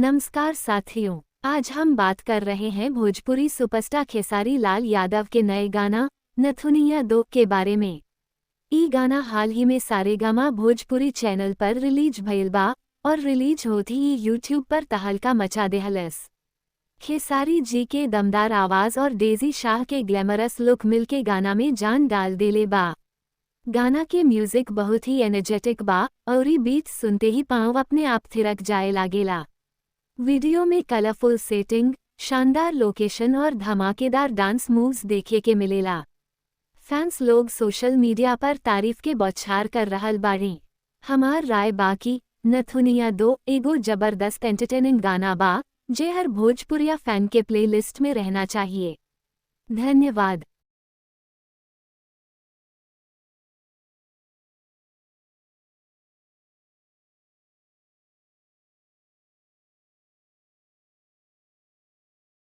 नमस्कार साथियों, आज हम बात कर रहे हैं भोजपुरी सुपरस्टार खेसारी लाल यादव के नए गाना नथुनिया 2 के बारे में। ई गाना हाल ही में सारेगामा भोजपुरी चैनल पर रिलीज भइल बा और रिलीज होती ही यूट्यूब पर तहलका मचा देहलस। खेसारी जी के दमदार आवाज और डेजी शाह के ग्लैमरस लुक मिलके गाना में जान डाल देले बा। गाना के म्यूजिक बहुत ही एनर्जेटिक बा और बीट सुनते ही पाँव अपने आप थिरक जाए लागेला। वीडियो में कलरफुल सेटिंग, शानदार लोकेशन और धमाकेदार डांस मूव्स देखे के मिलेला। फैंस लोग सोशल मीडिया पर तारीफ के बौछार कर रहल बाड़ी। हमार राय बाकी नथुनिया 2 एगो जबरदस्त एंटरटेनिंग गाना बा, जे हर भोजपुरिया फैन के प्लेलिस्ट में रहना चाहिए। धन्यवाद।